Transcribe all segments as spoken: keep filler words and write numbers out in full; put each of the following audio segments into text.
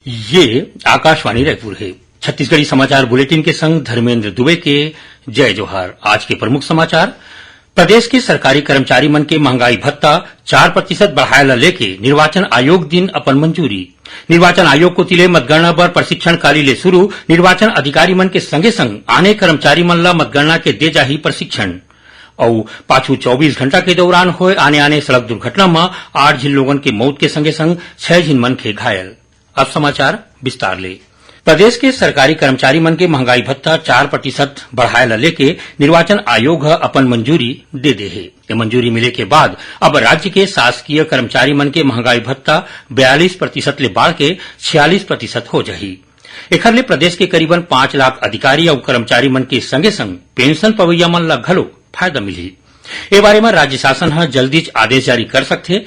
ये आकाशवाणी रायपुर हे। छत्तीसगढ़ी समाचार बुलेटिन के संग धर्मेंद्र दुबे के जय जोहार। आज के प्रमुख समाचार। प्रदेश के सरकारी कर्मचारी मन के महंगाई भत्ता चार प्रतिशत बढ़ाए ला लेके निर्वाचन आयोग दिन अपन मंजूरी। निर्वाचन आयोग कोति ले मतगणना बर प्रशिक्षण काली ले शुरू, निर्वाचन अधिकारी मन के संगे संग आने कर्मचारी मन ला मतगणना के दे जाही प्रशिक्षण। अउ पाछू चौबीस घंटा के दौरान होए आने-आने सड़क दुर्घटना म आठ झिन लोगन के मौत के संगे संग छह झिन मनखे घायल। अब समाचार विस्तार ले। प्रदेश के सरकारी कर्मचारी मन के महंगाई भत्ता चार प्रतिशत बढ़ाए ला लेके निर्वाचन आयोग ह अपन मंजूरी दे दे हे। ये मंजूरी मिले के बाद अब राज्य के शासकीय कर्मचारी मन के महंगाई भत्ता बयालीस प्रतिशत ले बाढ़ के छियालीस प्रतिशत हो जाही। एखर ले प्रदेश के करीबन पाँच लाख अधिकारी अउ कर्मचारी मन के संगे संग पेंशन पवैया मन ला घलो फायदा मिलही। ए बारे म राज्य शासन ह जल्दीच आदेश जारी कर सकथे।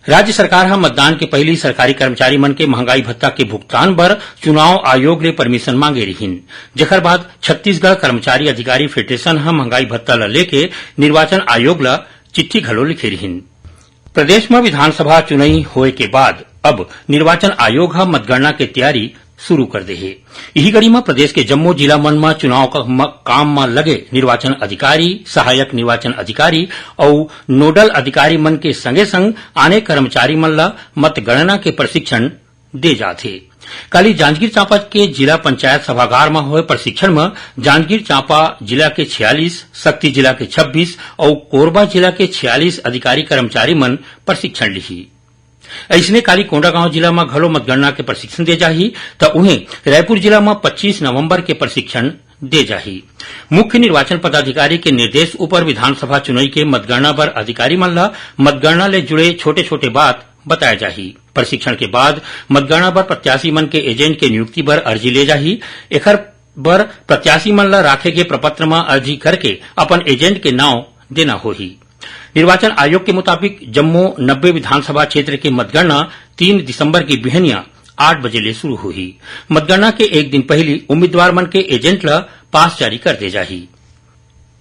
राज्य सरकार ह मतदान के पहिली सरकारी कर्मचारी मन के महंगाई भत्ता के भुगतान बर चुनाव आयोग ले परमिशन मांगे रिहिन, जेखर बाद छत्तीसगढ़ कर्मचारी अधिकारी फेडरेशन ह महंगाई भत्ता ल लेके निर्वाचन आयोग ल चिट्ठी घलो लिखे रिहिन। प्रदेश म विधानसभा चुनई होए के बाद अब निर्वाचन आयोग ह मतगणना के तैयारी शुरू कर दे हे। इही कड़ी म प्रदेश के जम्मो जिला मन म चुनाव का म, काम म लगे निर्वाचन अधिकारी, सहायक निर्वाचन अधिकारी अउ नोडल अधिकारी मन के संगे संग आने कर्मचारी मन ल मतगणना के प्रशिक्षण दे जाथे। काली जांजगीर चांपा के जिला पंचायत सभागार म होए प्रशिक्षण म जांजगीर चांपा जिला के छियालीस, सक्ती जिला के छब्बीस अउ कोरबा जिला के छियालीस अधिकारी कर्मचारी मन प्रशिक्षण लिही। अइसने काली कोंडागांव जिला म घलो मतगणना के प्रशिक्षण दे जाही, त उहें रायपुर जिला म पच्चीस नवंबर के प्रशिक्षण दे जाही। मुख्य निर्वाचन पदाधिकारी के निर्देश ऊपर विधानसभा चुनई के मतगणना बर अधिकारी मन ल मतगणना ले जुड़े छोटे-छोटे बात बताए जाही। प्रशिक्षण के बाद मतगणना बर प्रत्याशी मन के एजेंट के नियुक्ति बर अर्जी ले जाही। एखर बर प्रत्याशी मन ल राखे गे प्रपत्र म अर्जी करके अपन एजेंट के नांव देना होही। निर्वाचन आयोग के मुताबिक जम्मो नब्बे विधानसभा क्षेत्र के मतगणना तीन दिसंबर की बिहनिया आठ बजे ले शुरू होही। मतगणना के एक दिन पहिली उम्मीदवार मन के एजेंट ल पास जारी कर दे जाही।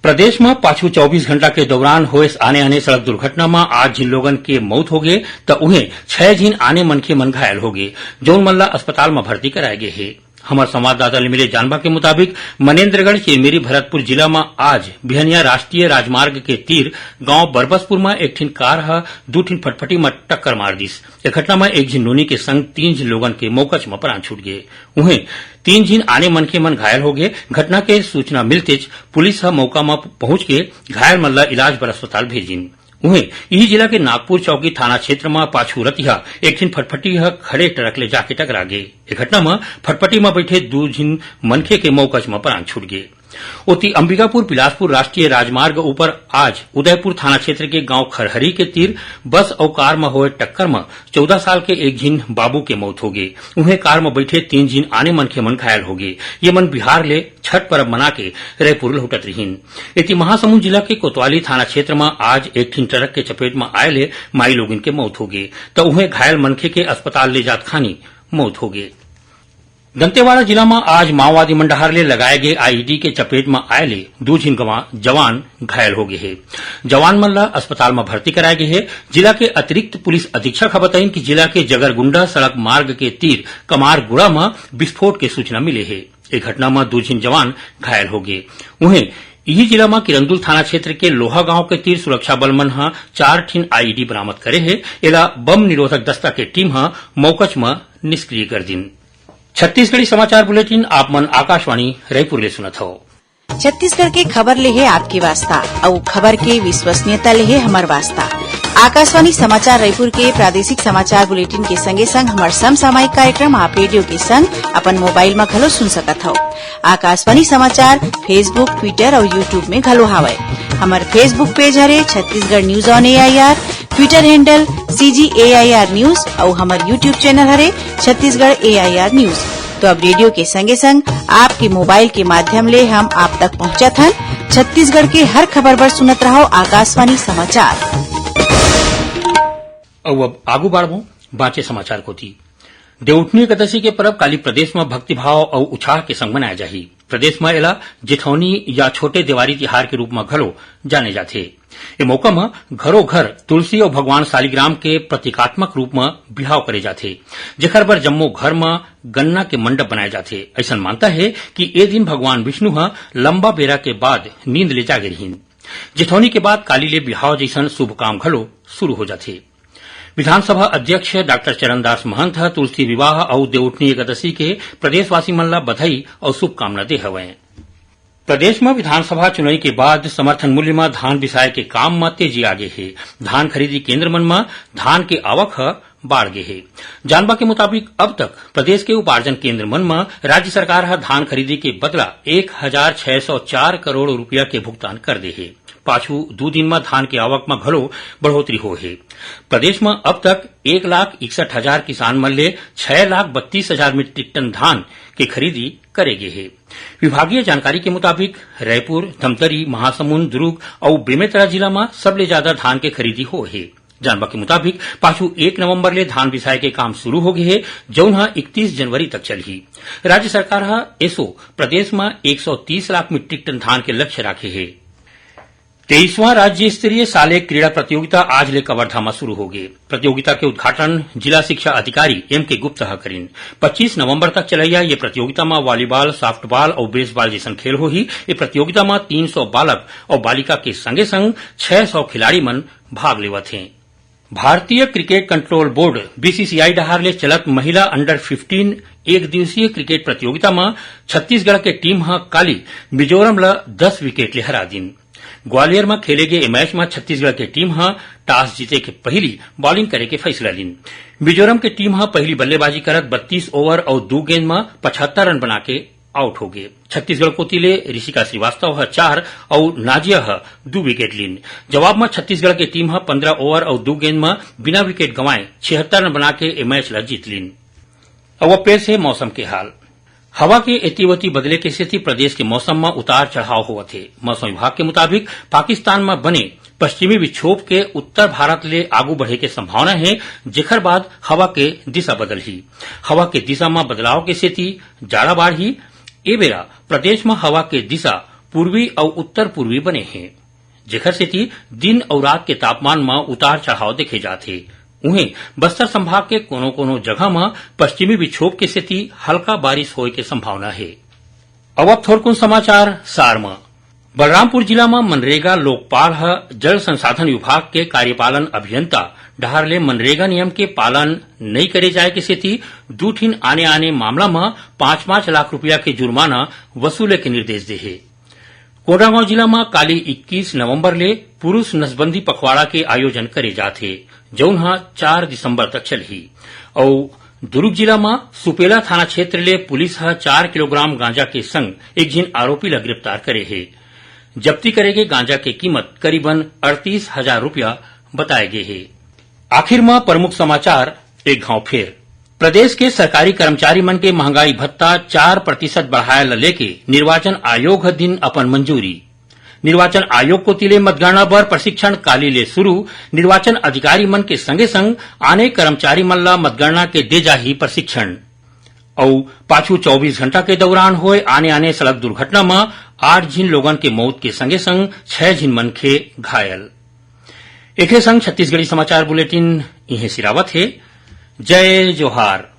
प्रदेश म पाछू चौबीस घंटा के दौरान होए आने-आने सड़क दुर्घटना म आठ झिन लोगन के मौत होगे, त उहें छह झिन आने मनखे मन घायल होगे, जौन मन ल अस्पताल म भर्ती कराए गे हे। हमर संवाददाता ले मिले जानबा के मुताबिक, मनेंद्रगढ़ चिरमिरी भरतपुर जिला म आज बिहनिया राष्ट्रीय राजमार्ग के तीर गांव बरबसपुर म एक ठिन कार ह दू ठिन फटफटी म टक्कर मार दिस। ए घटना म एक झिन नोनी के संग तीन झिन लोगन के मौकच म प्राण छूट गे। उहें, तीन झिन आने मनखे मन घायल होगे। घटना के सूचना मिलतेच पुलिस ह मौका म पहुंच के घायल मन ल इलाज बर अस्पताल भेजिन। उहें, इही जिला के नागपुर चौकी थाना क्षेत्र म पाछू रतिहा एक ठिन फटफटी ह खड़े ट्रक ले जाके टकरा गे। ए घटना म फटफटी म बइठे दू झिन मनखे के मौकच म प्राण छूट गे। ओती अंबिकापुर बिलासपुर राष्ट्रीय राजमार्ग ऊपर आज उदयपुर थाना क्षेत्र के गांव खरहरी के तीर बस अउ कार म होए टक्कर म चौदह साल के एक झिन बाबू के मौत होगे। उहें, कार म बइठे तीन झिन आने मनखे मन घायल होगे। ये मन बिहार ले छठ परब मना के रायपुर लहुटत रिहिन। एती महासमुंद जिला के कोतवाली थाना क्षेत्र म आज एक ठिन ट्रक के चपेट म आए ले माई लोगिन के मौत होगे, त उहें घायल मनखे के अस्पताल ले जात खानी मौत होगे। दंतेवाड़ा जिला म आज माओवादी मन डहार ले लगाए गे आईईडी के चपेट म आए ले दू झिन गवा-, जवान घायल होगे हे। जवान मन ल अस्पताल म भर्ती कराए गे हे। जिला के अतिरिक्त पुलिस अधीक्षक ह बताइन कि जिला के जगरगुंडा सड़क मार्ग के तीर कमारगुड़ा म विस्फोट के सूचना मिले हे। ए घटना म दू झिन जवान घायल होगे। उहें, इही जिला म किरंदुल थाना क्षेत्र के लोहा गांव के तीर सुरक्षा बल मन ह चार ठिन आईईडी बरामद करे हे। एला बम निरोधक दस्ता के टीम ह मौकच म निष्क्रिय कर दिन। छत्तीसगढ़ी समाचार बुलेटिन आप मन आकाशवाणी रायपुर ले सुनत हव। छत्तीसगढ़ के खबर ले हे आपके वास्ता, अउ खबर के विश्वसनीयता ले हे हमर वास्ता। आकाशवाणी समाचार रायपुर के प्रादेशिक समाचार बुलेटिन के संगे संग हमर समसामयिक कार्यक्रम आप रेडियो के संग अपन मोबाइल म घलो सुन सकत हव। आकाशवाणी समाचार Facebook, Twitter अउ YouTube में घलो हावय। हमर Facebook पेज हरे Chhattisgarh news on AIR, Twitter handle CG AIR news अउ हमर YouTube चैनल हरे छत्तीसगढ़ एआईआर न्यूज। तो अब रेडियो के संगे संग आपके मोबाइल के माध्यम ले हम आप तक पहुंचत हन। छत्तीसगढ़ के हर खबर बर सुनत रहव आकाशवाणी समाचार। अउ अब आगू बाढ़बो बांचे समाचार कोती। देवउठनी एकादशी के परब काली प्रदेश म भक्तिभाव अउ उछाह के संग मनाया जाही। प्रदेश म एला जेठौनी या छोटे देवारी तिहार के रूप म घलो जाने जाथे। ए मौका म घरो घर तुलसी अउ भगवान शालिग्राम के प्रतीकात्मक रूप म बिहाव करे जाथे, जेखर बर जम्मो घर म गन्ना के मंडप बनाए जाथे। अइसन मानता हे कि ए दिन भगवान विष्णु ह लंबा बेरा के बाद नींद ले जागे रिहिन। जेठौनी के बाद काली ले बिहाव जइसन शुभ काम घलो शुरू हो जाथे। विधानसभा अध्यक्ष डॉक्टर चरणदास महंत ह तुलसी विवाह अउ देवउठनी एकादशी के प्रदेशवासी मन ला बधाई अउ शुभकामना दे हवय। प्रदेश म विधानसभा चुनई के बाद समर्थन मूल्य म धान बिसाए के काम म तेजी आगे हे। धान खरीदी केंद्र मन म धान के आवक ह बाढ़ गे हे। जानबा के मुताबिक, अब तक प्रदेश के उपार्जन केंद्र मन म राज्य सरकार ह धान खरीदी के बदला एक हजार छह सौ चार करोड़ रुपया के भुगतान कर दे हे। पाछू दू दिन म धान के आवक म घलो बढ़ोतरी होए हे। प्रदेश म अब तक एक लाख इकसठ हजार किसान मन ले छह लाख बत्तीस हजार मीट्रिक टन धान के खरीदी करे गे हे। विभागीय जानकारी के मुताबिक, रायपुर, धमतरी, महासमुंद, दुर्ग अउ बेमेतरा जिला म सबले ज्यादा धान के खरीदी होए हे। जानबा के मुताबिक, पाछू एक नवंबर ले धान बिसाए के काम शुरू हो गे हे, जउन ह इकतीस जनवरी तक चलही। राज्य सरकार ह एसो प्रदेश म एक सौ तीस लाख मीट्रिक टन धान के लक्ष्य राखे हे। तेईसवां राज्य स्तरीय साले क्रीड़ा प्रतियोगिता आज ले कवर्धा म शुरू होगे। प्रतियोगिता के उद्घाटन जिला शिक्षा अधिकारी एम के गुप्ता ह करिन। पच्चीस नवंबर तक चलइया ये प्रतियोगिता म वॉलीबॉल, सॉफ्टबॉल अउ बेसबॉल जइसन खेल होही। ये प्रतियोगिता म तीन सौ बालक अउ बालिका के संगे संग छह सौ खिलाड़ी मन भाग लेवत हें। भारतीय क्रिकेट कंट्रोल बोर्ड, बीसीसीआई डहार ले चलत महिला अंडर फिफ्टीन एक दिवसीय क्रिकेट प्रतियोगिता म छत्तीसगढ़ के टीम ह काली मिजोरम ल दस विकेट ले हरा दिन। ग्वालियर म खेले गे ए मैच म छत्तीसगढ़ के टीम ह टॉस जीते के पहिली बॉलिंग करे के फैसला लिन। मिजोरम के टीम ह पहिली बल्लेबाजी करत बत्तीस ओवर अउ दू गेंद म पचहत्तर रन बना के आउट होगे। छत्तीसगढ़ कोति ले ऋषिका श्रीवास्तव ह चार अउ नाजिया ह दू विकेट लिन। जवाब म छत्तीसगढ़ के टीम ह पंद्रह ओवर अउ दू गेंद म बिना विकेट गंवाए छिहत्तर रन बना के ए मैच ल जीत लिन। अउ अब पेश हे मौसम के हाल। हवा के एती ओती बदले के सेती प्रदेश के मौसम म उतार चढ़ाव होवत हे। मौसम विभाग के मुताबिक, पाकिस्तान म बने पश्चिमी विक्षोभ के उत्तर भारत ले आगू बढ़े के संभावना हे, जेखर बाद हवा के दिशा बदलही। हवा के दिशा म बदलाव के सेती जाड़ा बाढ़ही। ए बेरा प्रदेश म हवा के दिशा पूर्वी अउ उत्तर पूर्वी बने हे, जेखर सेती दिन अउ रात के तापमान म उतार चढ़ाव देखे जात हे। उहें, बस्तर संभाग के कोनो-कोनो जगह म पश्चिमी विक्षोभ के सेती हल्का बारिश होए के संभावना हे। अब, अब थोरकुन समाचार सार म। बलरामपुर जिला म मनरेगा लोकपाल ह जल संसाधन विभाग के कार्यपालन अभियंता डहार ले मनरेगा नियम के पालन नइ करे जाए के सेती दू ठिन आने-आने मामला म पाँच पाँच लाख रुपया के जुर्माना वसूले के निर्देश दे हे। कोंडागांव जिला म काली इक्कीस नवंबर ले पुरुष नसबंदी पखवाड़ा के आयोजन करे जात हे, जउन ह चार दिसंबर तक चलही। अउ दुर्ग जिला म सुपेला थाना क्षेत्र ले पुलिस ह चार किलोग्राम गांजा के संग एक झिन आरोपी ल गिरफ्तार करे हे। जब्ती करे गे गांजा के कीमत करीबन अड़तीस हजार रुपया बताए गे हे। आखिर म प्रमुख समाचार एक घांव फेर। प्रदेश के सरकारी कर्मचारी मन के महंगाई भत्ता चार प्रतिशत बढ़ाए ल लेके निर्वाचन आयोग ह दिन अपन मंजूरी। निर्वाचन आयोग कोति ले मतगणना बर प्रशिक्षण काली ले शुरू। निर्वाचन अधिकारी मन के संगे संग आने कर्मचारी मन ल मतगणना के दे जाही प्रशिक्षण। अउ पाछू चौबीस घंटा के दौरान होए आने-आने सड़क दुर्घटना म आठ झिन लोगन के मौत के संगे-संग छह झिन मनखे घायल। एखरे संग छत्तीसगढ़ी समाचार बुलेटिन इहें सिरावत हे। जय जोहार।